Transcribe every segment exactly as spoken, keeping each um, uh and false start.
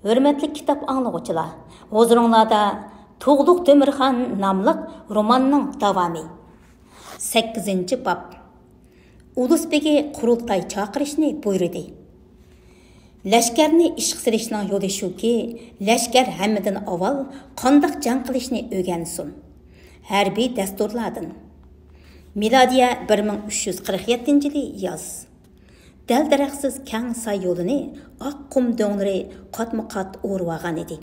ھۆرمەتلىك كىتاب ئاڭلىغۇچىلار، ھۇزۇرۇڭلاردا تۇغلۇق تۆمۈرخان ناملىق روماننىڭ داۋامى. سەككىزىنچى باب. ئۇلۇس بېگى قۇرۇلتاي چاقىرىشنى بۇيرۇدى. لەشكەرنى ئىشقا سېلىشنىڭ يولى شۇكى، لەشكەر ھەممىدىن ئاۋۋال قانداق جەڭ قىلىشنى ئۆگەنسۇن. ھەربىي دەستۇرلاردىن. مىلادىيە بىر مىڭ ئۈچ يۈز قىرىق يەتتىنچى يىلى ياز. دەل-دەرەخسىز كەڭ ساي يولىنى ئاق قۇم دۆڭلىرى قاتمۇ-قات ئورىۋالغان ئىدى.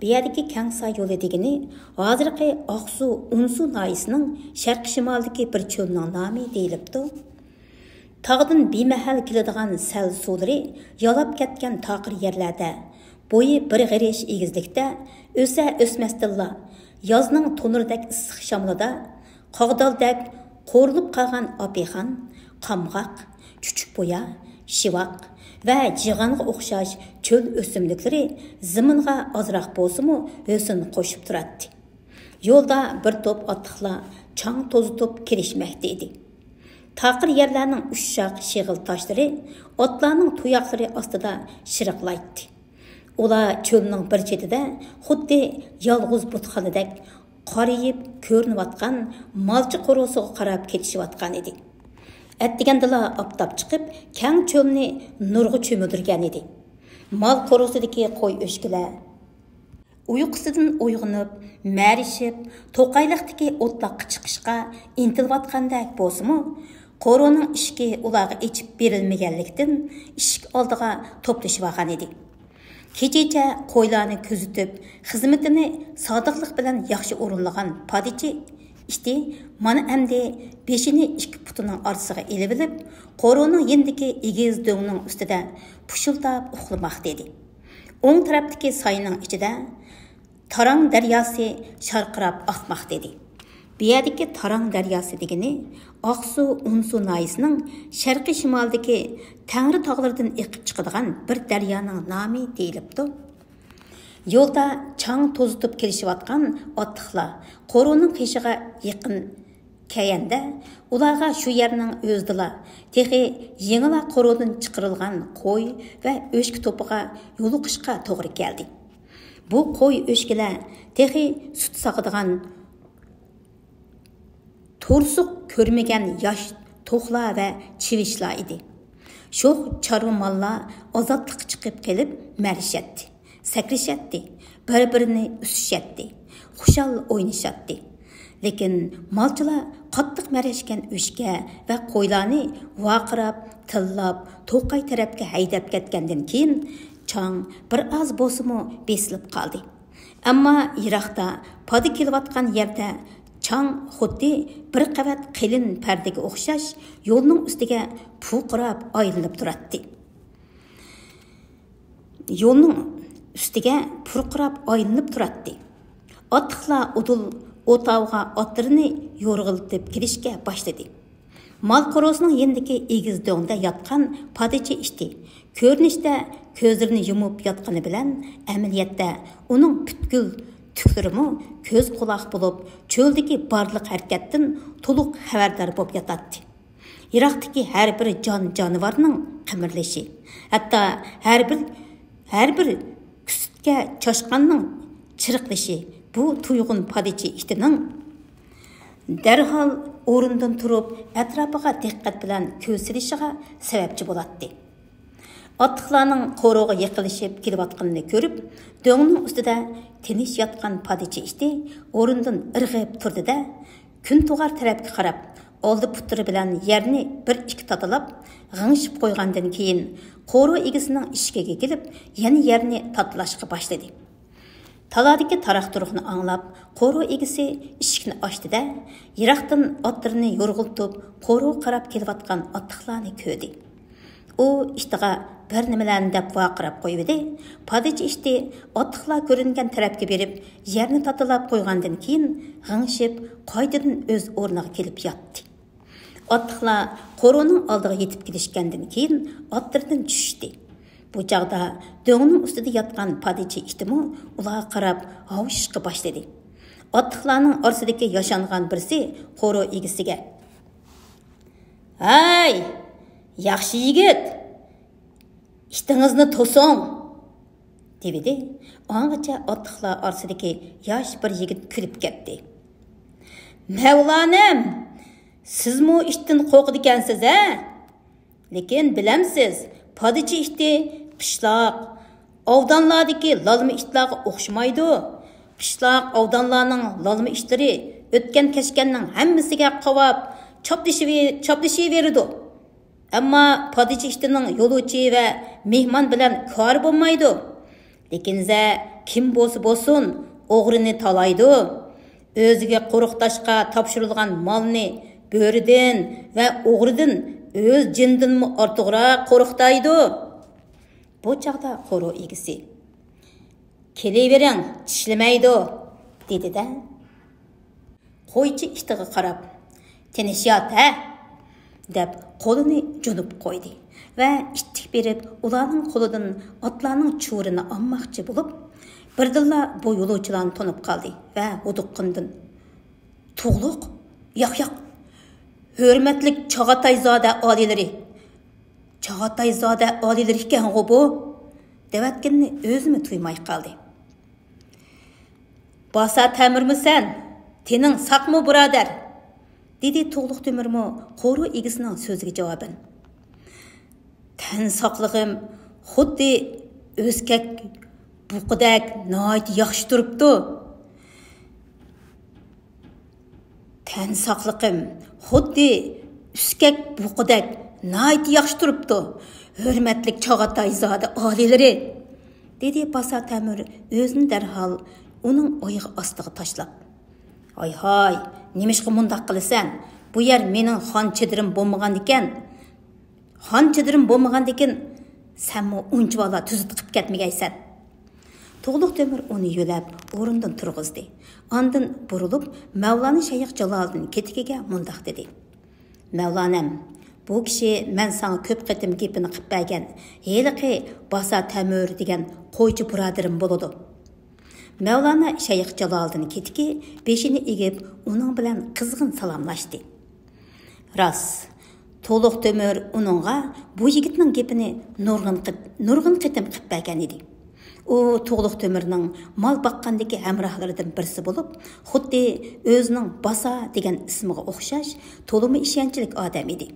بۇ يەردىكى كەڭ ساي يولى دېگىنى ھازىرقى ئاقسۇ ئۇنسۇ ناھىيىسىنىڭ شەرقىي شىمالىدىكى بىر چۆلنىڭ نامى دېيىلىپتۇ. تاغدىن بىمەھەل كېلىدىغان سەل سۇلىرى يالاپ كەتكەن تاقىر يەرلەردە، بويى بىر غېرىش ئېگىزلىكتە ئۆسە-ئۆسمەستىنلا، يازنىڭ تونۇردەك ئىسسىق شامىلىدا قاغدالدەك قورۇلۇپ قالغان ئاپىخان، قامغاق، چۈچۈكبۇيا، شىۋاق ۋە جىغانغا ئوخشاش چۆل ئۆسۈملۈكلىرى زېمىنغا ئازراق بولسىمۇ ھۆسن قوشۇپ تۇراتتى. يولدا بىر توپ ئاتلىقلار چاڭ توزۇتۇپ كېلىشمەكتە ئىدى. تاقىر يەرلەرنىڭ ئۇششاق شېغىل تاشلىرى ئاتلارنىڭ تۇياقلىرى ئاستىدا شىرقىرايتتى. ئۇلار چۆلنىڭ بىر چېتىدە خۇددى يالغۇز بۇتخانىدەك قارىيىپ كۆرۈنۈۋاتقان مالچى قورۇسىغا قاراپ كېتىشىۋاتقان ئىدى. ئەتىگەندىلا ئاپتاپ چىقىپ، كەڭ چۆلنى نۇرغا چۆمۈدۈرگەن ئىدى. مال قورۇسىدىكى قوي ئۆچكىلەر ئۇيقۇسىدىن ئويغىنىپ، مەرىشىپ، توقايلىقتىكى ئوتلاققا چىقىشقا ئىنتىلىۋاتقاندەك بولسىمۇ، قورۇنىڭ ئىشىكى ئۇلارغا ئېچىپ بېرىلمىگەنلىكتىن، ئىشىك ئالدىغا توپلىشىۋالغان ئىدى. كېچىچە قويلارنى كۆزىتىپ، خىزمىتىنى سادىقلىق بىلەن ياخشى ئورۇنلىغان پادىچى ئىتى مانا ئەمدى بېشىنى ئىككى پۇتىنىڭ ئارىسىغا ئېلىۋېلىپ، قورۇنىڭ يېنىدىكى ئېگىز دۆڭنىڭ ئۈستىدە پۇشۇلداپ ئۇخلىماقتا ئىدى. ئوڭ تەرەپتىكى ساينىڭ ئىچىدە تاراڭ دەرياسى شارقىراپ ئاقماقتا ئىدى. بۇ يەردىكى تاراڭ دەرياسى دېگىنى ئاقسۇ ئۇنسۇ ناھىيىسىنىڭ شەرقىي شىمالىدىكى تەڭرى تاغلىرىدىن ئېقىپ چىقىدىغان بىر دەريانىڭ نامى دېيىلىپتۇ. يولدا چاڭ توزۇتۇپ كېلىشىۋاتقان ئاتلىقلار قورۇنىڭ قېشىغا يېقىن كەلگەندە، ئۇلارغا شۇ يەرنىڭ ئۆزىدىلا تېخى يېڭىلا قورۇدىن چىقىرىلغان قوي ۋە ئۆچكە توپىغا يولۇقۇشقا توغرا كەلدى. بۇ قوي ئۆچكىلەر تېخى سۈت ساغىدىغان، تۇرسۇق كۆرمىگەن ياش توخۇلار ۋە چىۋىشلار ئىدى. شوخ چارۋا ماللار ئازادلىققا چىقىپ قېلىپ مەرىشەتتى، سەكرىشەتتى، بىر-بىرىنى ئۈسۈشەتتى، خۇشال ئوينىشاتتى. لېكىن مالچىلار قاتتىق مەرەشكەن ئۆچكە ۋە قويلارنى ۋارقىراپ، تىللاپ، توقاي تەرەپكە ھەيدەپ كەتكەندىن كېيىن، چاڭ بىر ئاز بولسىمۇ بېسىلىپ قالدى. ئەمما يىراقتا پادا كېلىۋاتقان يەردە چاڭ خۇددى بىر قەۋەت قېلىن پەردىگە ئوخشاش يولنىڭ ئۈستىگە پۇرقىراپ ئايلىنىپ تۇراتتى. يولنىڭ ئۈستىگە پۇرقىراپ ئايلىنىپ تۇراتتى. ئاتلىقلار ئۇدۇل ئوتاۋغا ئاتلىرىنى يورغىلىتىپ كېلىشكە باشلىدى. مال قورۇسىنىڭ يېنىدىكى ئېگىز دۆڭدە ياتقان پادىچى ئىتى كۆرۈنۈشتە كۆزلىرىنى يۇمۇپ ياتقىنى بىلەن، ئەمەلىيەتتە ئۇنىڭ پۈتكۈل تۈكلىرىمۇ كۆز قۇلاق بولۇپ، چۆلدىكى بارلىق ھەرىكەتتىن تولۇق خەۋەردار بولۇپ ياتاتتى. يىراقتىكى ھەر بىر جان-جانىۋارنىڭ قىمىرلىشى، ھەتتا ھەر بىر، ھەر بىر كۈسۈتكە چاشقاننىڭ چىرقىلىشى بۇ تۇيغۇن پادىچى ئىتىنىڭ دەرھال ئورنىدىن تۇرۇپ، ئەتراپىغا دىققەت بىلەن كۆز سېلىشىغا سەۋەبچى بولاتتى. ئاتلىقلارنىڭ قورۇغا يېقىنلىشىپ كېلىۋاتقىنىنى كۆرۈپ، دۆڭنىڭ ئۈستىدە تىنچ ياتقان پادىچى ئىتى ئورنىدىن ئىرغىپ تۇردى-دە، كۈنتۇغار تەرەپكە قاراپ، ئالدى پۇتلىرى بىلەن يەرنى بىر ئىككى تاتىلاپ، غىڭشىپ قويغاندىن كېيىن، قورۇ ئىگىسىنىڭ ئىشىكىگە كېلىپ، يەنە يەرنى تاتىلاشقا باشلىدى. تالادىكى تاراق-تۇرۇقنى ئاڭلاپ، قورۇ ئىگىسى ئىشىكنى ئاچتى-دە، يىراقتىن ئاتلىرىنى يورغىلىتىپ، قورۇغا قاراپ كېلىۋاتقان ئاتلىقلارنى كۆردى. ئۇ ئىتىغا بىر نېمىلەرنى دەپ ۋارقىراپ قويۇۋىدى. پادىچى ئىتى ئاتلىقلار كۆرۈنگەن تەرەپكە بېرىپ، يەرنى تاتىلاپ قويغاندىن كېيىن، غىڭشىپ، قايتىدىن ئۆز ئورنىغا كېلىپ ياتتى. ئاتلىقلار قورۇنىڭ ئالدىغا يېتىپ كېلىشكەندىن كېيىن، ئاتلىرىدىن چۈشتى. بۇ چاغدا دۆڭنىڭ ئۈستىدە ياتقان پادىچى ئىتىمۇ ئۇلارغا قاراپ ھاۋشىشقا باشلىدى. ئاتلىقلارنىڭ ئارىسىدىكى ياشانغان بىرسى قورۇ ئىگىسىگە: «ھەي، ياخشى يىگىت! ئىتىڭىزنى توسۇڭ!» دېۋىدى. ئاڭغىچە ئاتلىقلار ئارىسىدىكى ياش بىر يىگىت كۈلۈپ كەتتى. مەۋلانەم، سىزمۇ ئىتتىن قورقىدىكەنسىز ھە؟ لېكىن بىلەمسىز، پادىچى ئىتى قىشلاق، ئاۋدانلاردىكى لالما ئىتلارغا ئوخشىمايدۇ. قىشلاق ئاۋدانلارنىڭ لالما ئىتلىرى ئۆتكەن-كەچكەننىڭ ھەممىسىگە قاۋاپ چاپلىشىۋ-، چاپلىشىۋېرىدۇ. ئەمما پادىچى ئىتىنىڭ يولۇچى ۋە مېھمان بىلەن كارى بولمايدۇ. لېكىنزە كىم بولسا بولسۇن، ئوغرىنى تالايدۇ. ئۆزىگە قورۇقداشقا تاپشۇرۇلغان مالنى بۆرىدىن ۋە ئوغرىدىن ئۆز جېنىدىنمۇ ئارتۇقراق قورقۇتايدۇ. بۇ چاغدا قورۇ ئىگىسى، كېلىۋېرىڭ، چىشلىمەيدۇ، دېدى-دە، قويچى ئىتىغا قاراپ، تىنچ يات ھە، دەپ قولىنى جۇنۇپ قويدى ۋە ئىتتىك بېرىپ ئۇلارنىڭ قولىدىن ئاتلارنىڭ چۇۋۇرىنى ئالماقچى بولۇپ، بىردىنلا بۇ يولۇچىلارنى تونۇپ قالدى ۋە ھودۇققىنىدىن، تۇغلۇق، ياق، ياق، ھۆرمەتلىك چاغاتايزادە ئالىيلىرى، چاغاتايزادە ئالىيلىرى ئىكەنغۇ بۇ، دەۋەتكىنىنى ئۆزىمۇ تۇيماي قالدى. باسا تەمۈرمۇ سەن؟ تېنىڭ ساقمۇ، بۇرادەر؟ دېدى تۇغلۇق تۆمۈرمۇ قورۇ ئىگىسىنىڭ سۆزىگە جاۋابەن. تەن ساقلىقىم خۇددى ئۆسكەك بۇقىدەك ناھايىتى ياخشى تۇرۇپتۇ. تەن ساقلىقىم خۇددى ئۆسكەك بۇقىدەك ناھايىتى ياخشى تۇرۇپتۇ، ھۆرمەتلىك چاغاتايزادە ئالىيلىرى، دېدى باسا تەمۈر ئۆزىنى دەرھال ئۇنىڭ ئايىغى ئاستىغا تاشلاپ. ھاي ھاي، نېمىشقا مۇنداق قىلىسەن؟ بۇ يەر مېنىڭ خان چېدىرىم بولمىغاندىكەن. خان چېدىرىم بولمىغاندىكىن، سەنمۇ ئۇنچىۋالا تۈزۈت قىپ كەتمىگەيسەن. تۇغلۇق تۆمۈر ئۇنى يۆلەپ ئورنىدىن تۇرغۇزدى. ئاندىن بۇرۇلۇپ، مەۋلانا شەيخ جالالىدىن كېتىكىگە مۇنداق دېدى. مەۋلانەم، بۇ كىشى مەن ساڭا كۆپ قېتىم گېپىنى قىپ بەرگەن ھېلىقى باسا تەمۈر دېگەن قويچى بۇرادىرىم بولىدۇ. مەۋلانا شەيخ جالالىدىن كېتىكى بېشىنى ئېگىپ ئۇنىڭ بىلەن قىزغىن سالاملاشتى. راست، تۇغلۇق تۆمۈر ئۇنىڭغا بۇ يىگىتنىڭ گېپىنى نۇرغۇن قېت-، نۇرغۇن قېتىم قىپ بەرگەن ئىدى. ئۇ تۇغلۇق تۆمۈرنىڭ مال باققاندىكى ھەمراھلىرىدىن بىرسى بولۇپ، خۇددى ئۆزىنىڭ باسا دېگەن ئىسمىغا ئوخشاش تولىمۇ ئىشەنچلىك ئادەم ئىدى.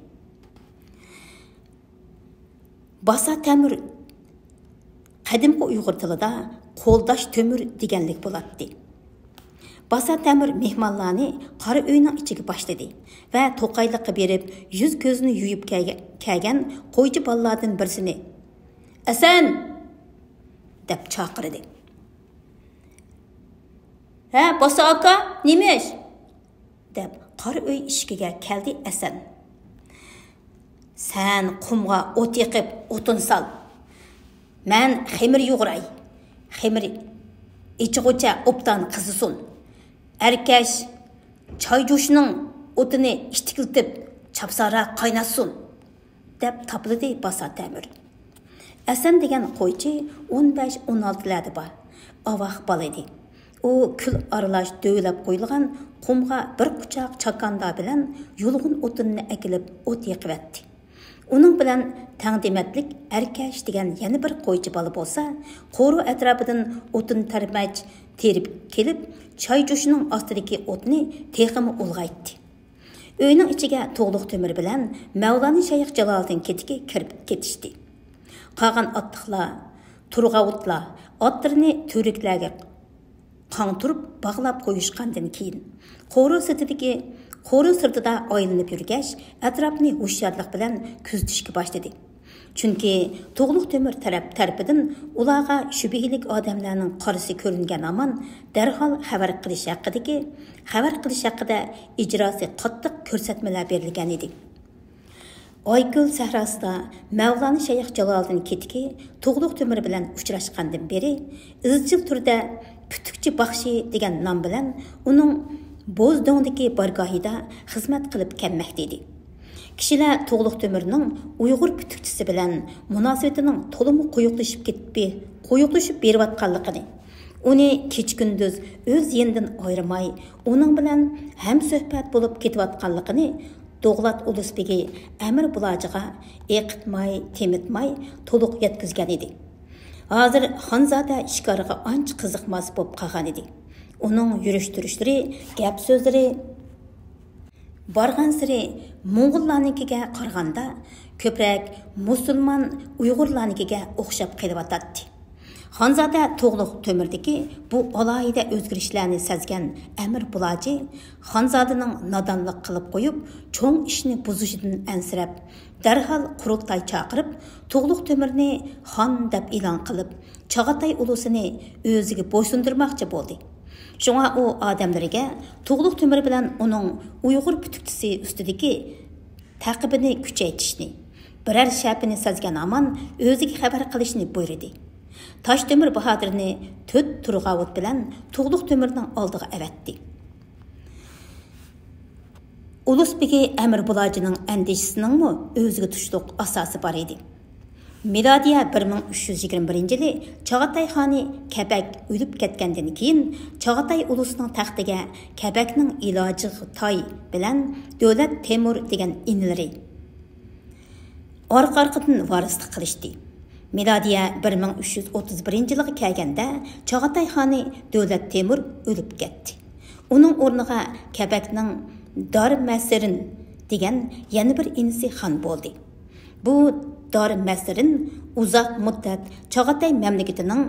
باسا تەمۈر قەدىمكى ئۇيغۇر تىلىدا قولداش تۆمۈر دېگەنلىك بولاتتى. باسا تەمۈر مېھمانلارنى قارا ئۆينىڭ ئىچىگە باشلىدى ۋە توقايلىققا بېرىپ، يۈز كۆزىنى يۇيۇپ كەلگە-، كەلگەن قويچى بالىلاردىن بىرسىنى، ئەسەن! دەپ چاقىردى. ھە، باسا ئاكا، نېمە ئىش؟ دەپ قارا ئۆي ئىشىكىگە كەلدى ئەسەن. سەن قۇمغا ئوت يېقىپ ئوتۇن سال. مەن خېمىر يۇغۇراي. خېمىر ئېچىغۇچە ئوبدان قىزىسۇن. ئەركەش چاي جۇشنىڭ ئوتىنى ئىتتىكلىتىپ چاپسانراق قايناتسۇن. دەپ تاپىلىدى باسا تەمۈر. ئەسەن دېگەن قويچى ئون بەش، ئون ئالتىلەردە بار. ئاۋاق بالا ئىدى. ئۇ كۈل ئارىلاش دۆۋىلەپ قويۇلغان قۇمغا بىر قۇچاق چاكاندا بىلەن يۇلغۇن ئوتۇننى ئەكېلىپ ئوت يېقىۋەتتى. ئۇنىڭ بىلەن تەڭ دېمەتلىك ئەركەش دېگەن يەنە بىر قويچى بالا بولسا، قورۇ ئەتراپىدىن ئوتۇن تەرمەچ تېرىپ كېلىپ، چاي جۇشىنىڭ ئاستىدىكى ئوتنى تېخىمۇ ئۇلغايتتى. ئۆينىڭ ئىچىگە تۇغلۇق تۆمۈر بىلەن مەۋلانا شەيخ جالالىدىن كېتىكى كىرىپ كېتىشتى. قالغان ئاتلىقلار، تۇرغاۋۇتلار ئاتلىرىنى تۈۋرۈكلەرگە قاڭتۇرۇپ باغلاپ قويۇشقاندىن كېيىن، قورۇ سىرتىدىكى، قورۇ سىرتىدا ئايلىنىپ يۈرگەچ، ئەتراپنى ھوشيارلىق بىلەن كۆزىتىشكە باشلىدى. چۈنكى تۇغلۇق تۆمۈر تەرەپ، تەرىپىدىن ئۇلارغا شۈبھىلىك ئادەملەرنىڭ قارىسى كۆرۈنگەن ھامان دەرھال خەۋەر قىلىش ھەققىدىكى، خەۋەر قىلىش ھەققىدە ئىجراسى قاتتىق كۆرسەتمىلەر بېرىلگەن ئىدى. ئايكۆل سەھراسىدا مەۋلانا شەيخ جالالىدىن كېتىكى تۇغلۇق تۆمۈر بىلەن ئۇچراشقاندىن بېرى، ئىزچىل تۈردە پۈتۈكچى باخشى دېگەن نام بىلەن ئۇنىڭ بوز دۆڭدىكى بارگاھىدا خىزمەت قىلىپ كەلمەكتە ئىدى. كىشىلەر تۇغلۇق تۆمۈرنىڭ ئۇيغۇر پۈتۈكچىسى بىلەن مۇناسىۋىتىنىڭ تولىمۇ قويۇقلىشىپ كېتىپ، قويۇقلىشىپ بېرىۋاتقانلىقىنى، ئۇنى كېچە-كۈندۈز ئۆز يېنىدىن ئايرىماي، ئۇنىڭ بىلەن ھەمسۆھبەت بولۇپ كېتىۋاتقانلىقىنى دوغلات ئۇلۇسبېگى ئەمىر بۇلاجىغا ئېقىتماي، تېمىتماي تولۇق يەتكۈزگەن ئىدى. ھازىر خانزادە شىكارغا ئانچە قىزىقماس بولۇپ قالغانىدى. ئۇنىڭ يۈرۈش-تۇرۇشلىرى، گەپ-سۆزلىرى بارغانسېرى موڭغۇللارنىڭكىگە قارىغاندا كۆپرەك مۇسۇلمان ئۇيغۇرلارنىڭكىگە ئوخشاپ قېلىۋاتاتتى. خانزادە تۇغلۇق تۆمۈردىكى بۇ ئالاھىدە ئۆزگىرىشلەرنى سەزگەن ئەمىر بۇلاجى خانزادىنىڭ نادانلىق قىلىپ قويۇپ، چوڭ ئىشنى بۇزۇشىدىن ئەنسىرەپ، دەرھال قۇرۇلتاي چاقىرىپ، تۇغلۇق تۆمۈرنى خان دەپ ئېلان قىلىپ، چاغاتاي ئۇلۇسىنى ئۆزىگە بويسۇندۇرماقچى بولدى. شۇڭا ئۇ ئادەملىرىگە تۇغلۇق تۆمۈر بىلەن ئۇنىڭ ئۇيغۇر پۈتۈكچىسى ئۈستىدىكى تەقىبىنى كۈچەيتىشنى، بىرەر شەپىنى سەزگەن ھامان ئۆزىگە خەۋەر قىلىشنى بۇيرۇدى. تاشتۆمۈر باھادىرنى تۆت تۇرغاۋۇت بىلەن تۇغلۇق تۆمۈرنىڭ ئالدىغا ئەۋەتتى. ئۇلۇس بېگى ئەمىر بۇلاجىنىڭ ئەندىشىسىنىڭمۇ ئۆزىگە تۇشلۇق ئاساسى بار ئىدى. مىلادىيە بىر مىڭ ئۈچ يۈز يىگىرمە بىرىنچى يىلى چاغاتاي خانى كەپەك ئۆلۈپ كەتكەندىن كېيىن، چاغاتاي ئۇلۇسىنىڭ تەختىگە كەپەكنىڭ ئىلاجىغا تاي بىلەن دۆلەت تېمۇر دېگەن ئىنىلىرى ئارقا-ئارقىدىن ۋارىسلىق قىلىشتى. مىلادىيە بىر مىڭ ئۈچ يۈز ئوتتۇز بىرىنچى يىلىغا كەلگەندە، چاغاتاي خانى دۆلەت تېمۇر ئۆلۈپ كەتتى. ئۇنىڭ ئورنىغا كەپەكنىڭ دار مەسىرىن دېگەن يەنە بىر ئىنىسى خان بولدى. بۇ دار مەسىرىن ئۇزاق مۇددەت چاغاتاي مەملىكىتىنىڭ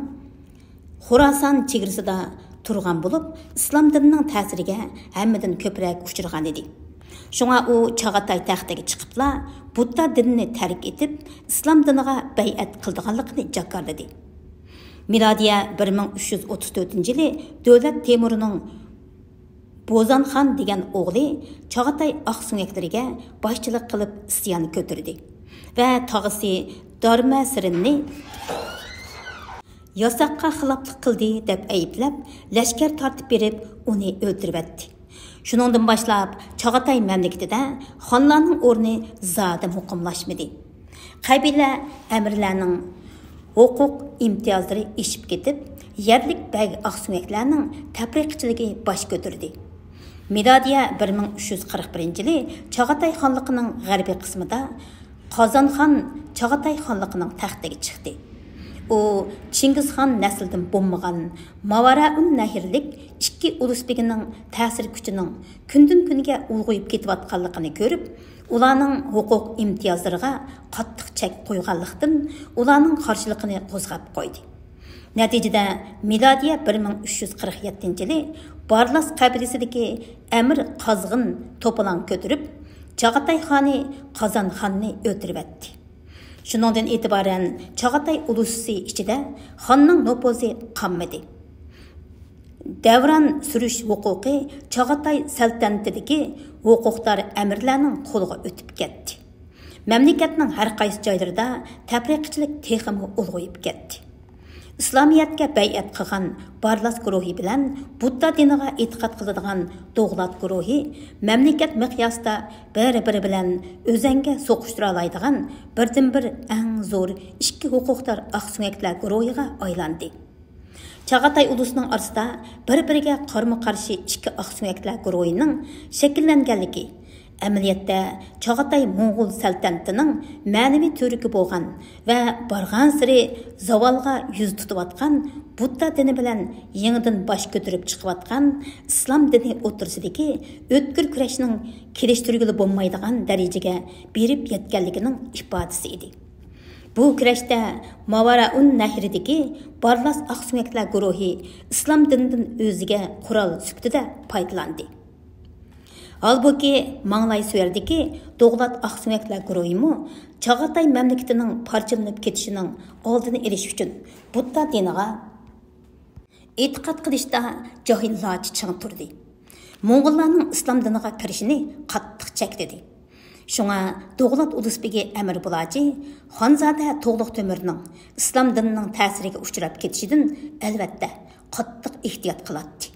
خوراسان چېگرىسىدا تۇرغان بولۇپ، ئىسلام دىنىنىڭ تەسىرىگە ھەممىدىن كۆپرەك ئۇچرىغان ئىدى. شۇڭا ئۇ چاغاتاي تەختىگە چىقىپلا، بۇددا دىنىنى تەرك ئېتىپ، ئىسلام دىنىغا بەيئەت قىلىدىغانلىقىنى جاكارلىدى. مىلادىيە بىر مىڭ ئۈچ يۈز ئوتتۇز تۆتىنچى يىلى دۆلەت تېمۇرنىڭ بوزانخان دېگەن ئوغلى چاغاتاي ئاقسۆڭەكلىرىگە باشچىلىق قىلىپ ئىسيان كۆتۈردى ۋە تاغىسى دارمەسىرىننى ياساققا خىلاپلىق قىلدى دەپ ئەيىبلەپ، لەشكەر تارتىپ بېرىپ، ئۇنى ئۆلتۈرۈۋەتتى. شۇنىڭدىن باشلاپ، چاغاتاي مەملىكىتىدە خانلارنىڭ ئورنى زادى مۇقىملاشمىدى. قەبىلە ئەمىرلەرنىڭ ھوقۇق ئىمتىيازلىرى ئېشىپ كېتىپ، يەرلىك بەگ ئاقسۆڭەكلەرنىڭ تەپرىقىچىلىكى باش كۆتۈردى. مىلادىيە بىر مىڭ ئۈچ يۈز قىرىق بىرىنچى يىلى چاغاتاي خانلىقىنىڭ غەربىي قىسمىدا قازانخان چاغاتاي خانلىقىنىڭ تەختىگە چىقتى. ئۇ چىڭگىزخان نەسلىدىن بولمىغان ماۋارائۇن نەھرلىك ئىككى ئۇلۇس بېگىنىڭ تەسىر كۈچىنىڭ كۈندىن-كۈنگە ئۇلغىيىپ كېتىۋاتقانلىقىنى كۆرۈپ، ئۇلارنىڭ ھوقۇق ئىمتىيازلىرىغا قاتتىق چەك قويغانلىقتىن، ئۇلارنىڭ قارشىلىقىنى قوزغاپ قويدى. نەتىجىدە، مىلادىيە بىر مىڭ ئۈچ يۈز قىرىق يەتتىنچى يىلى بارلاس قەبىلىسىدىكى ئەمىر قازغىن توپىلاڭ كۆتۈرۈپ، چاغاتاي خانى قازان خاننى ئۆلتۈرۈۋەتتى. شۇنىڭدىن ئېتىبارەن، چاغاتاي ئۇلۇسى ئىچىدە خاننىڭ نوپۇزى قانمىدى. دەۋران سۈرۈش ھوقۇقى چاغاتاي سەلتەنىتىدىكى ھوقۇقدار ئەمىرلەرنىڭ قولىغا ئۆتۈپ كەتتى. مەملىكەتنىڭ ھەر قايسى جايلىرىدا تەپرىقىچىلىك تېخىمۇ ئۇلغىيىپ كەتتى. ئىسلامىيەتكە بەيئەت قىلغان بارلاس گۇرۇھى بىلەن بۇددا دىنىغا ئېتىقاد قىلىدىغان دوغلات گۇرۇھى مەملىكەت مىقياسىدا بىر-بىرى بىلەن ئۆزەڭگە سوقۇشتۇرالايدىغان بىردىنبىر ئەڭ زور ئىككى ھوقۇقدار ئاقسۆڭەكلەر گۇرۇھىغا ئايلاندى. چاغاتاي ئۇلۇسىنىڭ ئارىسىدا بىر-بىرىگە قارمۇ-قارشى ئىككى ئاقسۆڭەكلەر گۇرۇھىنىڭ شەكىللەنگەنلىكى، ئەمەلىيەتتە چاغاتاي موڭغۇل سەلتەنىتىنىڭ مەنىۋى تۈۋرۈكى بولغان ۋە بارغانسېرى زاۋالغا يۈز تۇتۇۋاتقان بۇددا دىنى بىلەن يېڭىدىن باش كۆتۈرۈپ چىقىۋاتقان ئىسلام دىنى ئوتتۇرىسىدىكى ئۆتكۈر كۈرەشنىڭ كېلىشتۈرگىلى بولمايدىغان دەرىجىگە بېرىپ يەتكەنلىكىنىڭ ئىپادىسى ئىدى. بۇ كۈرەشتە ماۋارائۇن نەھرىدىكى بارلاس ئاقسۆڭەكلەر گۇرۇھى ئىسلام دىنىدىن ئۆزىگە قورال سۈپىتىدە پايدىلاندى. ھالبۇكى، ماڭلاي سۆيەردىكى دوغلات ئاقسۆڭەكلەر گۇرۇھىمۇ چاغاتاي مەملىكىتىنىڭ پارچىلىنىپ كېتىشىنىڭ ئالدىنى ئېلىش ئۈچۈن بۇددا دىنىغا ئېتىقاد قىلىشتا جاھىللارچە چىڭ تۇردى. موڭغۇللارنىڭ ئىسلام دىنىغا كىرىشىنى قاتتىق چەكلىدى. شۇڭا دوغلات ئۇلۇس بېگى ئەمىر بۇلاجى خانزادە تۇغلۇق تۆمۈرنىڭ ئىسلام دىنىنىڭ تەسىرىگە ئۇچراپ كېتىشىدىن، ئەلۋەتتە، قاتتىق ئېھتىيات قىلاتتى.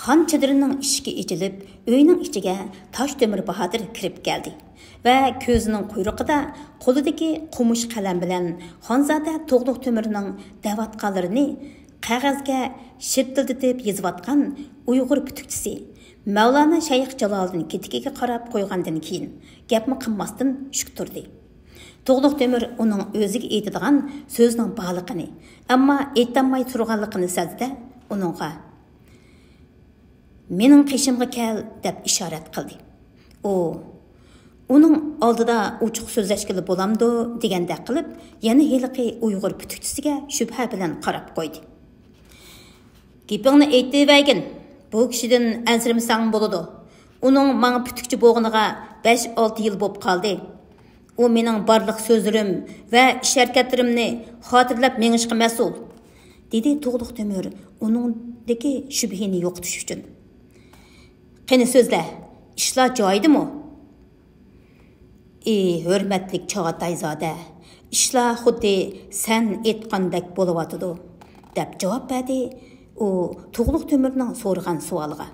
خان چېدىرىنىڭ ئىشىكى ئېچىلىپ، ئۆينىڭ ئىچىگە تاشتۆمۈر باھادىر كىرىپ كەلدى ۋە كۆزىنىڭ قۇيرۇقىدا قولىدىكى قومۇش قەلەم بىلەن خانزادە تۇغلۇق تۆمۈرنىڭ دەۋاتقانلىرىنى قەغەزگە شىتىلدىتىپ يېزىۋاتقان ئۇيغۇر پۈتۈكچىسى مەۋلانا شەيخ جالالىدىن كېتىكىگە قاراپ قويغاندىن كېيىن، گەپمۇ قىلماستىن چۈشكە تۇردى. تۇغلۇق تۆمۈر ئۇنىڭ ئۆزىگە ئېيتىدىغان سۆزنىڭ بارلىقىنى، ئەمما ئېيتالماي تۇرغانلىقىنى سەزدى-دە، ئۇنىڭغا، «مېنىڭ قېشىمغا كەل» دەپ ئىشارەت قىلدى. ئۇ، ئۇنىڭ ئالدىدا ئوچۇق سۆزلەشكىلى بولامدۇ دېگەندەك قىلىپ، يەنە ھېلىقى ئۇيغۇر پۈتۈكچىسىگە شۈبھە بىلەن قاراپ قويدى. «گېپىڭنى ئېيتىۋەرگىن، بۇ كىشىدىن ئەنسىرىمىسەڭ بولىدۇ. ئۇنىڭ ماڭا پۈتۈكچى بولغىنىغا بەش-ئالتە يىل بوپ قالدى. ئۇ مېنىڭ بارلىق سۆزلىرىم ۋە ئىش-ھەرىكەتلىرىمنى خاتىرىلەپ مېڭىشقا مەسئۇل»، دېدى تۇغلۇق تۆمۈر ئۇنىڭدىكى شۈبھىنى يوقىتىش ئۈچۈن. «قېنى سۆزلە، ئىشلار جايىدىمۇ؟» «ئى، ھۆرمەتلىك چاغاتايزادە، ئىشلار خۇددى سەن ئېيتقاندەك بولۇۋاتىدۇ» دەپ جاۋاب بەردى ئۇ تۇغلۇق تۆمۈرنىڭ سورىغان سوئالىغا.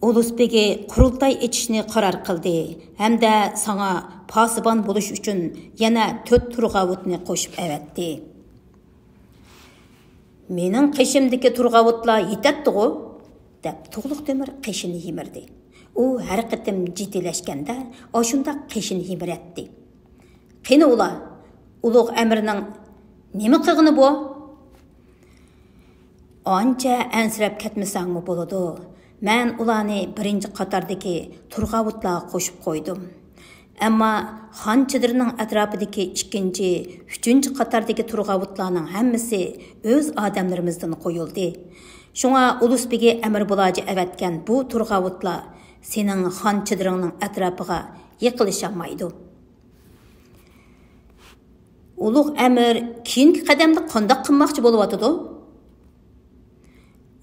«ئۇلۇس بېگى قۇرۇلتاي ئېچىشنى قارار قىلدى ھەمدە ساڭا پاسىبان بولۇش ئۈچۈن يەنە تۆت تۇرغاۋۇتنى قوشۇپ ئەۋەتتى.» «مېنىڭ قېشىمدىكى تۇرغاۋۇتلار يېتەتتىغۇ؟» دەپ تۇغلۇق تۆمۈر قېشىنى يىمىردى. ئۇ ھەر قېتىم جىددىيلەشكەندە ئاشۇنداق قېشىنى يىمىرەتتى. «قېنى ئۇلار؟ ئۇلۇغ ئەمىرنىڭ نېمە قىلغىنى بۇ؟» «ئانچە ئەنسىرەپ كەتمىسەڭمۇ بولىدۇ. مەن ئۇلارنى بىرىنچى قاتاردىكى تۇرغاۋۇتلارغا قوشۇپ قويدۇم. ئەمما خان چېدىرىنىڭ ئەتراپىدىكى ئىككىنچى، ئۈچىنچى قاتاردىكى تۇرغاۋۇتلارنىڭ ھەممىسى ئۆز ئادەملىرىمىزدىن قويۇلدى. شۇڭا ئۇلۇس بېگى ئەمىر بۇلاجى ئەۋەتكەن بۇ تۇرغاۋۇتلار سېنىڭ خان چېدىرىڭنىڭ ئەتراپىغا يېقىنلىشالمايدۇ.» «ئۇلۇغ ئەمىر كېيىنكى قەدەمدە قانداق قىلماقچى بولۇۋاتىدۇ؟»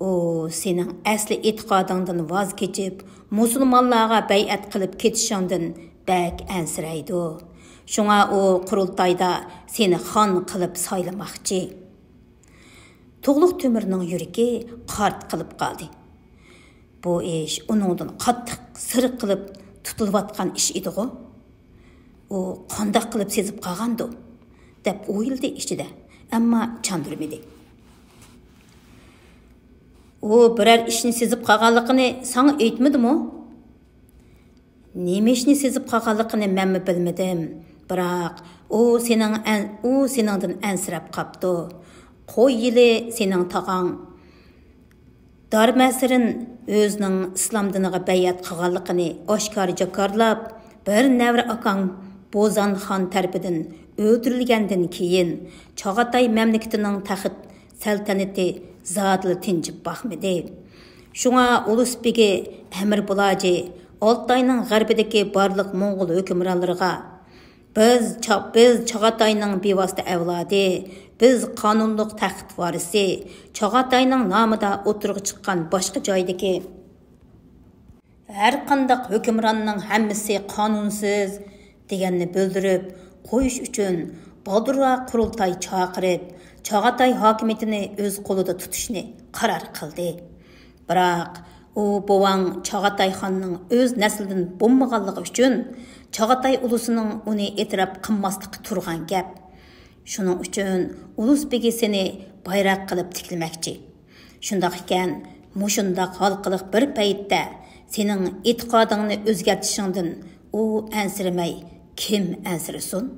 «ئۇ سېنىڭ ئەسلى ئېتىقادىڭدىن ۋاز كېچىپ، مۇسۇلمانلارغا بەيئەت قىلىپ كېتىشىڭدىن بەك ئەنسىرەيدۇ. شۇڭا ئۇ قۇرۇلتايدا سېنى خان قىلىپ سايلىماقچى.» تۇغلۇق تۆمۈرنىڭ يۈرىكى قارت قىلىپ قالدى. بۇ ئىش ئۇنىڭدىن قاتتىق سىر قىلىپ تۇتۇلۇۋاتقان ئىش ئىدىغۇ؟ ئۇ قانداق قىلىپ سېزىپ قالغاندۇ؟ دەپ ئويلىدى ئىچىدە، ئەمما چاندۇرمىدى. ئۇ بىرەر ئىشنى سېزىپ قالغانلىقىنى ساڭا ئېيتمىدىمۇ؟ نېمە ئىشنى سېزىپ قالغانلىقىنى مەنمۇ بىلمىدىم. بىراق ئۇ سېنىڭ ئەن-، ئۇ سېنىڭدىن ئەنسىرەپ قاپتۇ. قوي يىلى سېنىڭ تاغاڭ دارمەسىرىن ئۆزىنىڭ ئىسلام دىنىغا بەيئەت قىلغانلىقىنى ئاشكارا جاكارلاپ، بىر نەۋرە ئاكاڭ بوزان خان تەرىپىدىن ئۆلتۈرۈلگەندىن كېيىن، چاغاتاي مەملىكىتىنىڭ تەخت سەلتەنىتى زادىلا تىنچىپ باقمىدى. شۇڭا ئۇلۇس بېگى ئەمىر بۇلاجى ئالتاينىڭ غەربىدىكى بارلىق موڭغۇل ھۆكۈمرانلىرىغا، «بىز چا-، بىز چاغاتاينىڭ بىۋاسىتە ئەۋلادى، بىز قانۇنلۇق تەخت ۋارىسى، چاغاتاينىڭ نامىدا ئوتتۇرىغا چىققان باشقا جايدىكى ھەر قانداق ھۆكۈمراننىڭ ھەممىسى قانۇنسىز» دېگەننى بىلدۈرۈپ قويۇش ئۈچۈن بالدۇرراق قۇرۇلتاي چاقىرىپ، چاغاتاي ھاكىمىيىتىنى ئۆز قولىدا تۇتۇشنى قارار قىلدى. بىراق ئۇ بوۋاڭ چاغاتاي خاننىڭ ئۆز نەسلىدىن بولمىغانلىقى ئۈچۈن، چاغاتاي ئۇلۇسىنىڭ ئۇنى ئېتىراپ قىلماسلىقى تۇرغان گەپ. شۇنىڭ ئۈچۈن ئۇلۇس بېگى سېنى بايراق قىلىپ تىكلىمەكچى. شۇنداق ئىكەن، مۇشۇنداق ھالقىلىق بىر پەيتتە سېنىڭ ئېتىقادىڭنى ئۆزگەرتىشىڭدىن ئۇ ئەنسىرىمەي، كىم ئەنسىرىسۇن؟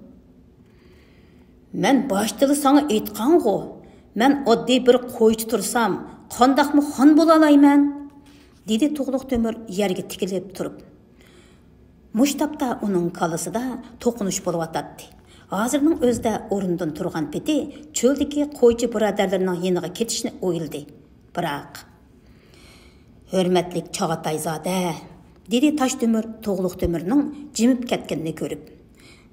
مەن باشتىلا ساڭا ئېيتقانغۇ، مەن ئاددىي بىر قويچى تۇرسام، قانداقمۇ خان بولالايمەن؟ دېدى تۇغلۇق تۆمۈر يەرگە تىكىلىپ تۇرۇپ. مۇشۇ تاپتا ئۇنىڭ كاللىسىدا توقۇنۇش بولۇۋاتاتتى. ھازىرنىڭ ئۆزىدە ئورنىدىن تۇرغان پېتى چۆلدىكى قويچى بۇرادەرلىرىنىڭ يېنىغا كېتىشنى ئويلىدى. بىراق، «ھۆرمەتلىك چاغاتايزادە»، دېدى تاش تۆمۈر تۇغلۇق تۆمۈرنىڭ جىمىپ كەتكىنىنى كۆرۈپ.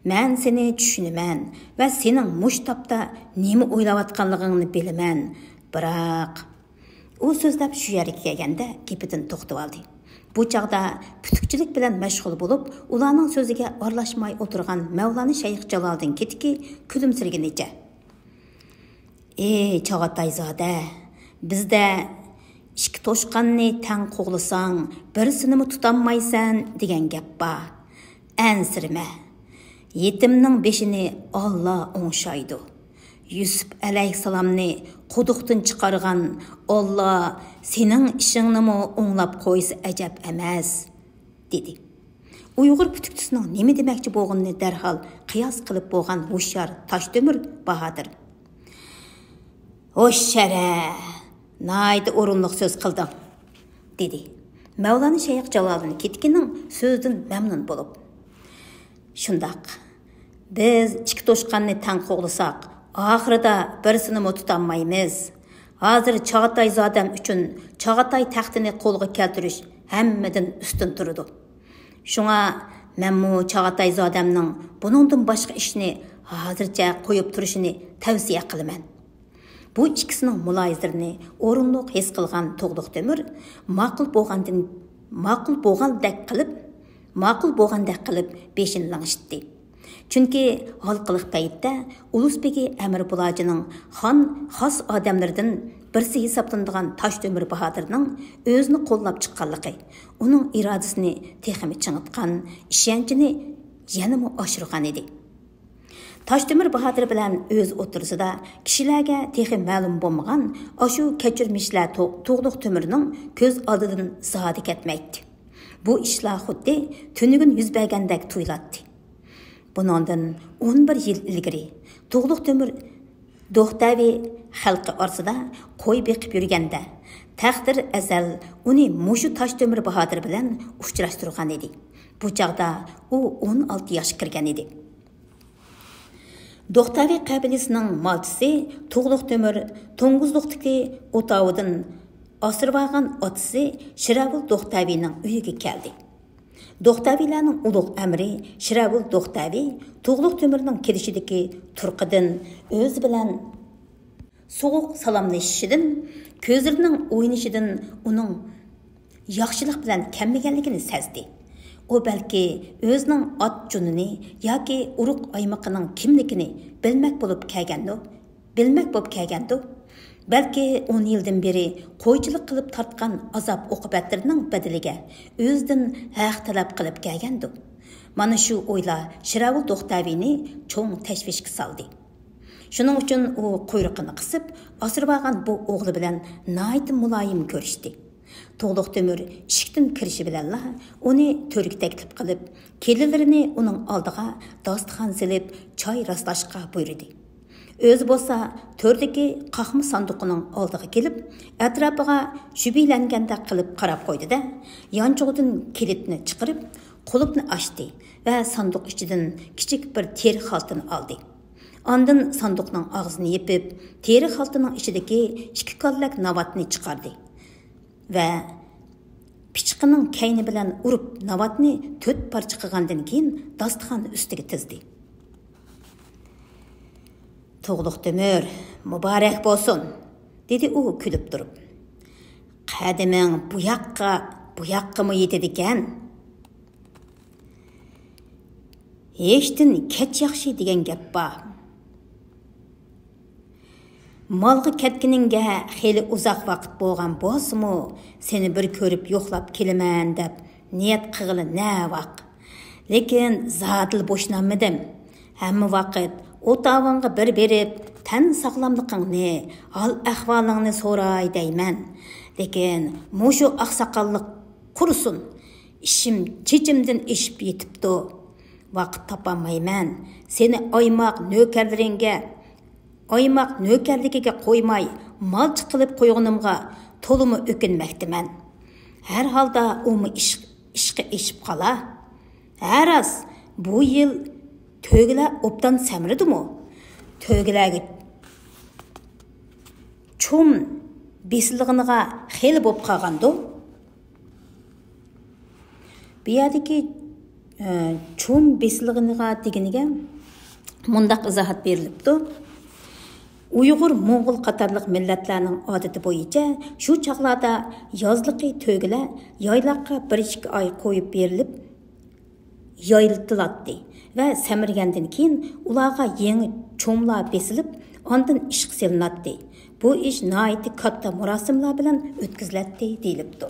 «مەن سېنى چۈشىنىمەن ۋە سېنىڭ مۇشۇ تاپتا نېمە ئويلاۋاتقانلىقىڭنى بىلىمەن. بىراق...» ئۇ سۆزلەپ شۇ يەرگە كەلگەندە گېپىدىن توختىۋالدى. بۇ چاغدا پۈتۈكچىلىك بىلەن مەشغۇل بولۇپ، ئۇلارنىڭ سۆزىگە ئارىلاشماي ئولتۇرغان مەۋلانا شەيخ جالالىدىن كېتىكى كۈلۈمسىرىگىنىچە، «ئى چاغاتايزادە، بىزدە، 'ئىككى توشقاننى تەڭ قوغلىساڭ، بىرسىنىمۇ تۇتالمايسەن' دېگەن گەپ بار. ئەنسىرىمە، يېتىمنىڭ بېشىنى ئاللا ئوڭشايدۇ. يۈسۈپ ئەلەيھىسسالامنى قۇدۇقتىن چىقارغان ئاللا سېنىڭ ئىشىڭنىمۇ ئوڭلاپ قويسا ئەجەب ئەمەس» دېدى. ئۇيغۇر پۈتۈكچىسىنىڭ نېمە دېمەكچى بولغىنىنى دەرھال قىياس قىلىپ بولغان ھوشيار تاشتۆمۈر باھادىر، «ھوشيارە، ناھايىتى ئورۇنلۇق سۆز قىلدىڭ» دېدى. مەۋلانا شەيخ جالالىدىن كېتىكىنىڭ سۆزىدىن مەمنۇن بولۇپ، «شۇنداق، بىز ئىككى توشقاننى تەڭ قوغلىساق، ئاخىرىدا بىرسىنىمۇ تۇتالمايمىز. ھازىر چاغاتاي زادەم ئۈچۈن چاغاتاي تەختىنى قولغا كەلتۈرۈش ھەممىدىن ئۈستۈن تۇرىدۇ. شۇڭا مەنمۇ چاغاتاي زادەمنىڭ بۇنىڭدىن باشقا ئىشنى ھازىرچە قويۇپ تۇرۇشىنى تەۋسىيە قىلىمەن.» بۇ ئىككىسىنىڭ مۇلاھىزىلىرىنى ئورۇنلۇق ھېس قىلغان تۇغلۇق تۆمۈر ماقۇل بولغاندىن، ماقۇل بولغاندەك قىلىپ، ماقۇل بولغاندەك قىلىپ بېشىنى لىڭشىتتى. چۈنكى ھالقىلىق پەيتتە ئۇلۇس بېگى ئەمىر بۇلاجىنىڭ خان خاس ئادەملىرىدىن بىرسى ھېسابلىنىدىغان تاشتۆمۈر باھادىرنىڭ ئۆزىنى قوللاپ چىققانلىقى ئۇنىڭ ئىرادىسىنى تېخىمۇ چىڭىتقان، ئىشەنچىنى يەنىمۇ ئاشۇرغان ئىدى. تاشتۆمۈر باھادىر بىلەن ئۆز ئوتتۇرىسىدا كىشىلەرگە تېخى مەلۇم بولمىغان ئاشۇ كەچۈرمىشلەر تو-، تۇغلۇق تۆمۈرنىڭ كۆز ئالدىدىن زادى كەتمەيتتى. بۇ ئىشلار خۇددى تۈنۈگۈن يۈز بەرگەندەك تۇيۇلاتتى. بۇنىڭدىن ئون بىر يىل ئىلگىرى تۇغلۇق تۆمۈر دوختەۋى خەلقى ئارىسىدا قوي بېقىپ يۈرگەندە، تەقدىر ئەزەل ئۇنى مۇشۇ تاشتۆمۈر باھادىر بىلەن ئۇچراشتۇرغان ئىدى. بۇ چاغدا ئۇ ئون ئالتە ياشقا كىرگەن ئىدى. دوختەۋى قەبىلىسىنىڭ مالچىسى تۇغلۇق تۆمۈر توڭگۇزلۇقتىكى ئوتاۋىدىن ئاسرىۋالغان ئاتىسى شىراۋۇل دوختەۋىنىڭ ئۆيىگە كەلدى. دوختەۋىلەرنىڭ ئۇلۇغ ئەمىرى شىراۋۇل دوختەۋى تۇغلۇق تۆمۈرنىڭ كېلىشىدىكى تۇرقىدىن، ئۆزى بىلەن سوغۇق سالاملىشىشىدىن، كۆزلىرىنىڭ ئوينىشىدىن ئۇنىڭ ياخشىلىق بىلەن كەلمىگەنلىكىنى سەزدى. ئۇ بەلكى ئۆزىنىڭ ئات جۇنىنى ياكى ئۇرۇق ئايمىقىنىڭ كىملىكىنى بىلمەك بولۇپ كەلگەندۇ، بىلمەك بولۇپ كەلگەندۇ. بەلكى ئون يىلدىن بېرى قويچىلىق قىلىپ تارتقان ئازاب ئوقۇبەتلىرىنىڭ بەدىلىگە ئۆزىدىن ھەق تەلەپ قىلىپ كەلگەندۇ. مانا شۇ ئويلار شىراۋۇل دوختەۋىنى چوڭ تەشۋىشكە سالدى. شۇنىڭ ئۈچۈن ئۇ قۇيرۇقىنى قىسىپ، ئاسرىۋالغان بۇ ئوغلى بىلەن ناھايىتى مۇلايىم كۆرۈشتى. تۇغلۇق تۆمۈر ئىشىكتىن كىرىشى بىلەنلا ئۇنى تۆرگە تەكلىپ قىلىپ، كېلىنلىرىنى ئۇنىڭ ئالدىغا داستىخان سېلىپ، چاي راسلاشقا بۇيرۇدى. ئۆزى بولسا تۆردىكى قاقما ساندۇقىنىڭ ئالدىغا كېلىپ، ئەتراپىغا شۈبھىلەنگەندەك قىلىپ قاراپ قويدى-دە، يانچۇقىدىن كىلىتنى چىقىرىپ، قۇلۇپنى ئاچتى ۋە ساندۇق ئىچىدىن كىچىك بىر تېرە خالتىنى ئالدى. ئاندىن ساندۇقنىڭ ئاغزىنى يېپىپ، تېرە خالتىنىڭ ئىچىدىكى ئىككى كاللەك ناۋاتنى چىقاردى ۋە پىچىقىنىڭ كەينى بىلەن ئۇرۇپ، ناۋاتنى تۆت پارچە قىلغاندىن كېيىن، داستىخان ئۈستىگە تىزدى. «تۇغلۇق تۆمۈر، مۇبارەك بولسۇن!» دېدى ئۇ كۈلۈپ تۇرۇپ. «قەدىمىڭ بۇ ياققا، بۇ ياققىمۇ يېتىدىكەن.» «ھېشتىن كەچ ياخشى» دېگەن گەپ بار. مالغا كەتكىنىڭگە خېلى ئۇزاق ۋاقىت بولغان بولسىمۇ، سېنى بىر كۆرۈپ يوقلاپ كېلىمەن دەپ نىيەت قىلغىلى نەۋاق. لېكىن زادىلا بوشىنالمىدىم. ھەممە ۋاقىت ئوتاۋىڭغا بىر بېرىپ، تەن ساغلاملىقىڭنى، ھال ئەھۋالىڭنى سوراي دەيمەن. لېكىن مۇشۇ ئاقساقاللىق قۇرۇسۇن، ئىشىم چېچىمدىن ئېشىپ يېتىپتۇ. ۋاقىت تاپالمايمەن. سېنى ئايماق نۆكەرلىرىڭگە، ئايماق نۆكەرلىكىگە قويماي، مالچى قىلىپ قويغىنىمغا تولىمۇ ئۆكۈنمەكتىمەن. ھەر ھالدا ئۇمۇ ئىش، ئىشقا ئېشىپ قالا. ھە راست، بۇ يىل تۆگىلەر ئوبدان سەمرىدىمۇ؟ تۆگىلەرگە چۇم بېسىلغىنىغا خېلى بولۇپ قالغاندۇ؟ بۇ يەردىكى، ئە، چۇم بېسىلغىنىغا دېگىنىگە مۇنداق ئىزاھات بېرىلىپتۇ. ئۇيغۇر، موڭغۇل قاتارلىق مىللەتلەرنىڭ ئادىتى بويىچە شۇ چاغلاردا يازلىقى تۆگىلەر يايلاققا بىر ئىككى ئاي قويۇپ بېرىلىپ، يايلىتىلاتتى ۋە سەمرىگەندىن كېيىن ئۇلارغا يېڭى چۇملار بېسىلىپ، ئاندىن ئىشقا سېلىناتتى. بۇ ئىش ناھايىتى كاتتا مۇراسىملار بىلەن ئۆتكۈزۈلەتتى دېيىلىپتۇ.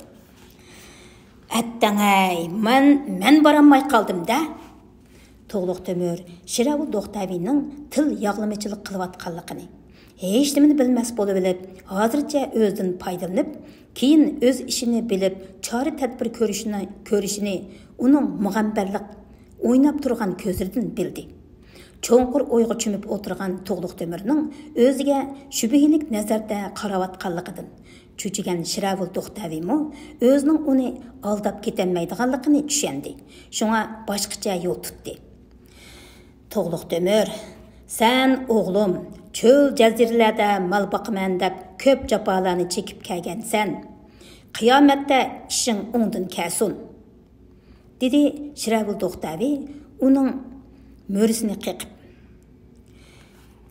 ئەتتەڭەي، مەن، مەن بارالماي قالدىم-دە! تۇغلۇق تۆمۈر شىراۋۇل دوختەۋىنىڭ تىل ياغلىمىچىلىق قىلىۋاتقانلىقىنى، ھېچنېمىنى بىلمەس بولۇۋېلىپ، ھازىرچە ئۆزىدىن پايدىلىنىپ، كېيىن ئۆز ئىشىنى بىلىپ، چارە-تەدبىر كۆرۈشىنى، كۆرۈشىنى ئۇنىڭ مۇغەمبەرلىك ئويناپ تۇرغان كۆزلىرىدىن بىلدى. چوڭقۇر ئويغا چۆمۈپ ئولتۇرغان تۇغلۇق تۆمۈرنىڭ ئۆزىگە شۈبھىلىك نەزەردە قاراۋاتقانلىقىدىن چۆچۈگەن شىراۋۇل توختاۋىمۇ ئۆزىنىڭ ئۇنى ئالداپ كېتەلمەيدىغانلىقىنى چۈشەندى. شۇڭا باشقىچە يول تۇتتى. تۇغلۇق تۆمۈر، سەن ئوغلۇم، چۆل جەزىرىلەردە مال باقىمەن دەپ كۆپ جاپالارنى چېكىپ كەلگەنسەن. قىيامەتتە ئىشىڭ ئوڭدىن كەلسۇن، دېدى شىراۋۇل توختاۋى ئۇنىڭ مۈرىسىنى قېقىپ.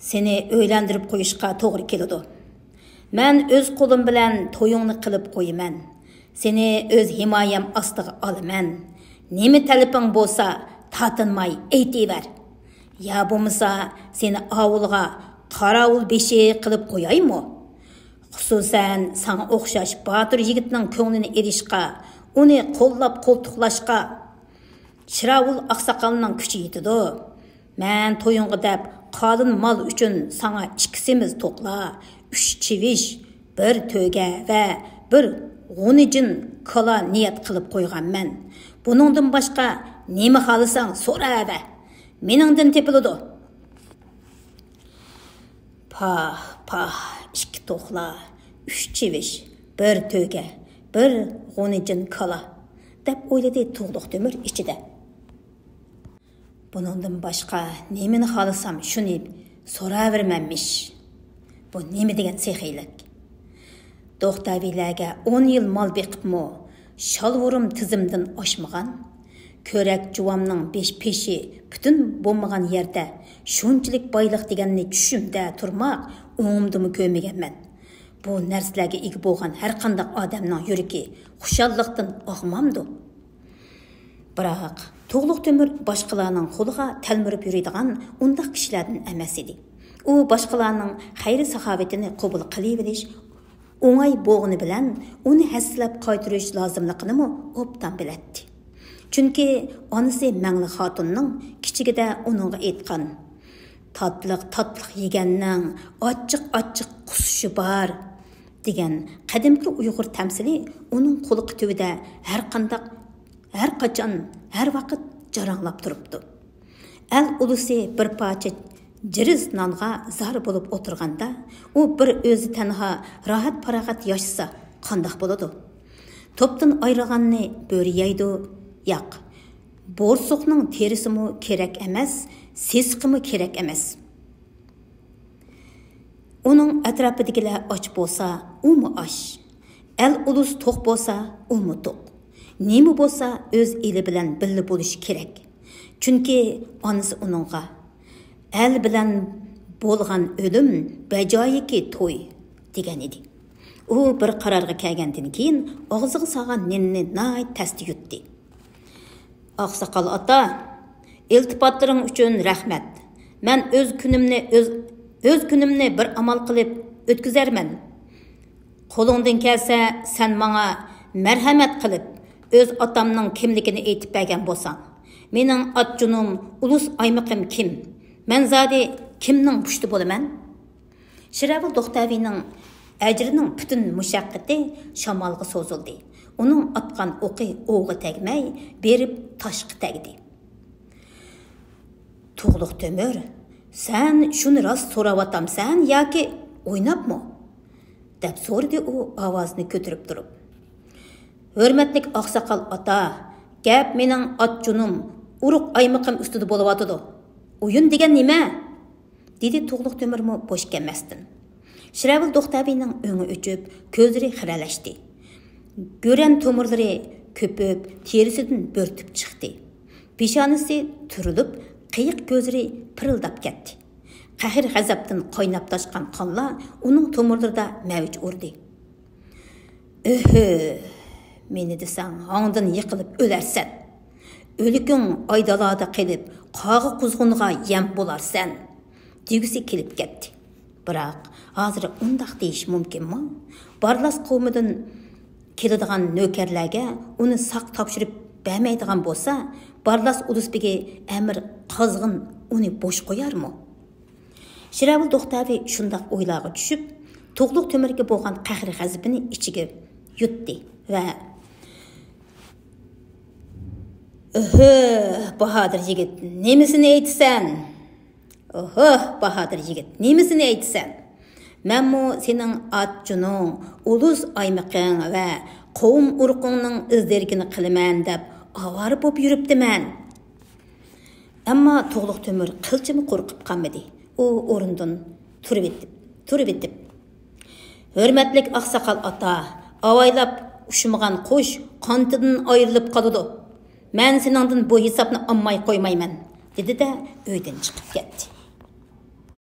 سېنى ئۆيلەندۈرۈپ قويۇشقا توغرا كېلىدۇ. مەن ئۆز قولۇم بىلەن تويۇڭنى قىلىپ قويىمەن. سېنى ئۆز ھىمايەم ئاستىغا ئالىمەن. نېمە تەلىپىڭ بولسا، تارتىنماي ئېيتىۋەر. يا بولمىسا، سېنى ئاۋۇلغا قاراۋۇل بېشى قىلىپ قويايمۇ؟ خۇسۇسەن، ساڭا ئوخشاش باتۇر يىگىتنىڭ كۆڭلىنى ئېلىشقا، ئۇنى قوللاپ قولتۇقلاشقا شىراۋۇل ئاقساقالنىڭ كۈچى يېتىدۇ. مەن تويۇڭغا دەپ قالىن مال ئۈچۈن ساڭا ئىككى سېمىز توقلا، ئۈچ چىۋىش، بىر تۆگە ۋە بىر غۇنىجىن كالا نىيەت قىلىپ قويغانمەن. بۇنىڭدىن باشقا نېمە خالىساڭ سوراۋەر. مېنىڭدىن تېپىلىدۇ. پاھ، پاھ، ئىككى توخلا، ئۈچ چىۋىش، بىر تۆگە، بىر غۇنىجىن كالا، دەپ ئويلىدى تۇغلۇق تۆمۈر ئىچىدە. بۇنىڭدىن باشقا نېمىنى خالىسام، شۇنى سوراۋېرىمەنمىش. بۇ نېمە دېگەن سېخىيلىك؟ توختاۋىيلەرگە ئون يىل مال بېقىپمۇ، شالۋۇرۇم تىزىمدىن ئاشمىغان، كۆرەك جۇۋامنىڭ بېش پېشى پۈتۈن بولمىغان يەردە شۇنچىلىك بايلىق دېگەننى چۈشۈمدە تۇرماق ئوڭۇمدىمۇ كۆرمىگەنمەن. بۇ نەرسىلەرگە ئىگە بولغان ھەرقانداق ئادەمنىڭ يۈرىكى خۇشاللىقتىن ئاغمامدۇ؟ بىراق، تۇغلۇق تۆمۈر باشقىلارنىڭ قولىغا تەلمۈرۈپ يۈرىدىغان ئۇنداق كىشىلەردىن ئەمەس ئىدى. ئۇ باشقىلارنىڭ خەير-ساخاۋىتىنى قوبۇل قىلىۋېلىش ئوڭاي بولغىنى بىلەن، ئۇنى ھەسسىلەپ قايتۇرۇش لازىملىقىنىمۇ ئوبدان بىلەتتى. چۈنكى ئانىسى مەڭلى خاتۇننىڭ كىچىكىدە ئۇنىڭغا ئېيتقان، «تاتلىق، تاتلىق يېگەننىڭ ئاچچىق، ئاچچىق قۇسۇشى بار» دېگەن قەدىمكى ئۇيغۇر تەمسىلى ئۇنىڭ قۇلىقى تۈۋىدە ھەرقانداق، ھەرقاچان، ھەر ۋاقىت جاراڭلاپ تۇرۇپتۇ. ئەل ئۇلۇسى بىر پارچە جىرىز نانغا زار بولۇپ ئولتۇرغاندا، ئۇ بىر ئۆزى تەنھا راھەت-پاراغەت ياشىسا قانداق بولىدۇ؟ توپتىن ئايرىلغاننى بۆرە يەيدۇ؟ ياق. بورسۇقنىڭ تېرىسىمۇ كېرەك ئەمەس، سېسىقىمۇ كېرەك ئەمەس. ئۇنىڭ ئەتراپىدىكىلەر ئاچ بولسا، ئۇمۇ ئاچ. ئەل-ئۇلۇس توق بولسا، ئۇمۇ توق. نېمە بولسا، ئۆز ئېلى بىلەن بىللە بولۇشى كېرەك. چۈنكى ئانىسى ئۇنىڭغا، «ئەل بىلەن بولغان ئۆلۈم، بەجايىكى توي» دېگەن ئىدى. ئۇ بىر قارارغا كەلگەندىن كېيىن، ئاغزىغا سالغان نېنىنى ناھايىتى تەستە يۇتتى. «ئاقساقال ئاتا، ئىلتىپاتلىرىڭ ئۈچۈن رەھمەت. مەن ئۆز كۈنۈمنى ئۆز، ئۆز كۈنۈمنى بىر ئامال قىلىپ ئۆتكۈزەرمەن. قولۇڭدىن كەلسە، سەن ماڭا مەرھەمەت قىلىپ، ئۆز ئاتامنىڭ كىملىكىنى ئېيتىپ بەرگەن بولساڭ. مېنىڭ ئات جۇنۇم، ئۇلۇس ئايمىقىم كىم؟ مەن زادى كىمنىڭ پۇشتى بولىمەن؟» شىراۋۇل توختاۋىنىڭ ئەجرىنىڭ پۈتۈن مۇشەققىتى شامالغا سوزۇلدى. ئۇنىڭ ئاتقان ئوقى ئوۋغا تەگمەي، بېرىپ تاشقا تەگدى. «تۇغلۇق تۆمۈر، سەن شۇنى راست سوراۋاتامسەن ياكى ئويناپمۇ؟» دەپ سورىدى ئۇ ئاۋازىنى كۆتۈرۈپ تۇرۇپ. «ھۆرمەتلىك ئاقساقال ئاتا، گەپ مېنىڭ ئات جۇنۇم، ئۇرۇق ئايمىقىم ئۈستىدە بولۇۋاتىدۇ. ئويۇن دېگەن نېمە؟» دېدى تۇغلۇق تۆمۈرمۇ بوش كەلمەستىن. شىراۋۇل توختاۋىنىڭ ئۆڭى ئۆچۈپ، كۆزلىرى خىرەلەشتى. گۆرەن تومۇرلىرى كۆپۈپ، تېرىسىدىن بۆرتۈپ چىقتى. پېشانىسى تۈرۈلۈپ، قېيىق كۆزلىرى پىرىلداپ كەتتى. قەھىر-غەزەپتىن قايناپ تاشقان قانلار ئۇنىڭ تومۇرلىرىدا مەۋج ئۇردى. «ئۆھۆ، مېنى دېسەڭ ھاڭدىن يىقىلىپ ئۆلەرسەن. ئۆلۈكۈڭ ئايدالادا قېلىپ، قاغا-قۇزغۇنغا يەم بولارسەن» دېگۈسى كېلىپ كەتتى. بىراق، ھازىر ئۇنداق دېيىش مۇمكىنمۇ؟ بارلاس قوۋمىدىن كېلىدىغان نۆكەرلەرگە ئۇنى ساق تاپشۇرۇپ بەرمەيدىغان بولسا، بارلاس ئۇلۇس بېگى ئەمىر قازغىن ئۇنى بوش قويارمۇ؟ شىراۋۇل دوختاۋى شۇنداق ئويلارغا چۈشۈپ، تۇغلۇق تۆمۈرگە بولغان قەھرى غەزىپىنى ئىچىگە يۇتتى ۋە، ئۆھۆ، باھادىر يىگىت، نېمىسىنى ئېيتىسەن؟ ئوھو، باھادىر يىگىت، نېمىسىنى ئېيتىسەن؟ مەنمۇ سېنىڭ ئات جۇنۇڭ، ئۇلۇس ئايمىقىڭ ۋە قوۋم ئۇرۇقۇڭنىڭ ئىز دېرىكىنى قىلىمەن دەپ ئاۋارە بولۇپ يۈرۈپتىمەن. ئەمما تۇغلۇق تۆمۈر قىلچىمۇ قورقۇپ قالمىدى. ئۇ ئورنىدىن تۇرۇۋېتىپ، تۇرۇۋېتىپ، ھۆرمەتلىك ئاقساقال ئاتا، ئاۋايلاپ ئۇشمىغان قۇش قانىتىدىن ئايرىلىپ قالىدۇ. مەن سېنىڭدىن بۇ ھېسابنى ئالماي قويمايمەن، دېدى-دە، ئۆيدىن چىقىپ كەتتى.